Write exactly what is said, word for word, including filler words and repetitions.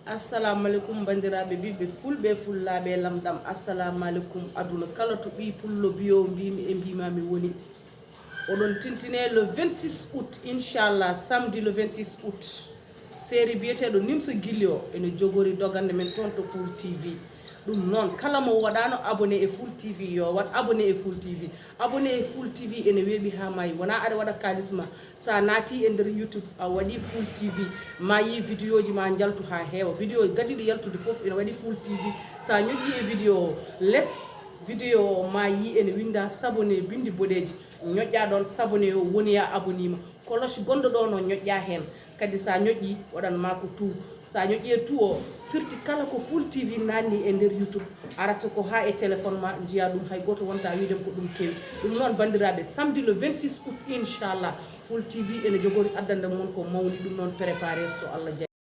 Assalamu alaikum, bandiraɓe ɓiɓɓe fulɓe, fullaaɓe, lamɗam. Assalamu alaikum, aduna kala to ɓii pullo biyo mbimi e mbima mi woni. Oɗon tintine le vingt-six août, inchallah, samedi le vingt-six août. Série biyeteɗo Nimso Gilli o ene jogori dogande men toon to Full T V. Ɗum noon, kala mo waɗano abonné e Full T V, yo waɗ abonné e Full T V. Abonné e Full T V ene weeɓi ha maayi. Wona aɗa waɗa kalis ma. Sa naati e nder YouTube, a waɗi Full T V, ma yi vidéoji ma njaltu ha heewa. Vidéo gadiɗo yaltude fof ene waɗi Full T V. Sa ñoƴƴi e vidéo o, les vidéo o ma yi ene winda s'abonner, bindi boɗeeji. Ñoƴƴa ɗon s'abonner o, woni ya abonima. Cloche gonɗo ɗo no, ñoƴƴa hen. Kadi sa ñoƴƴi, waɗan ma ko tout. Sa ñoƴƴi e tout o, firti kala ko Full T V nanni e nder YouTube, arata ko ha e téléphone ma, jiya ɗum, hay goto wonta wiide ko ɗum kewi. Ɗum noon, bandiraɓe, samedi le vingt-six août, inchallah, Full T V ene jogori addande mon ko mawni. Ɗum noon, préparé so Allah jaɓi.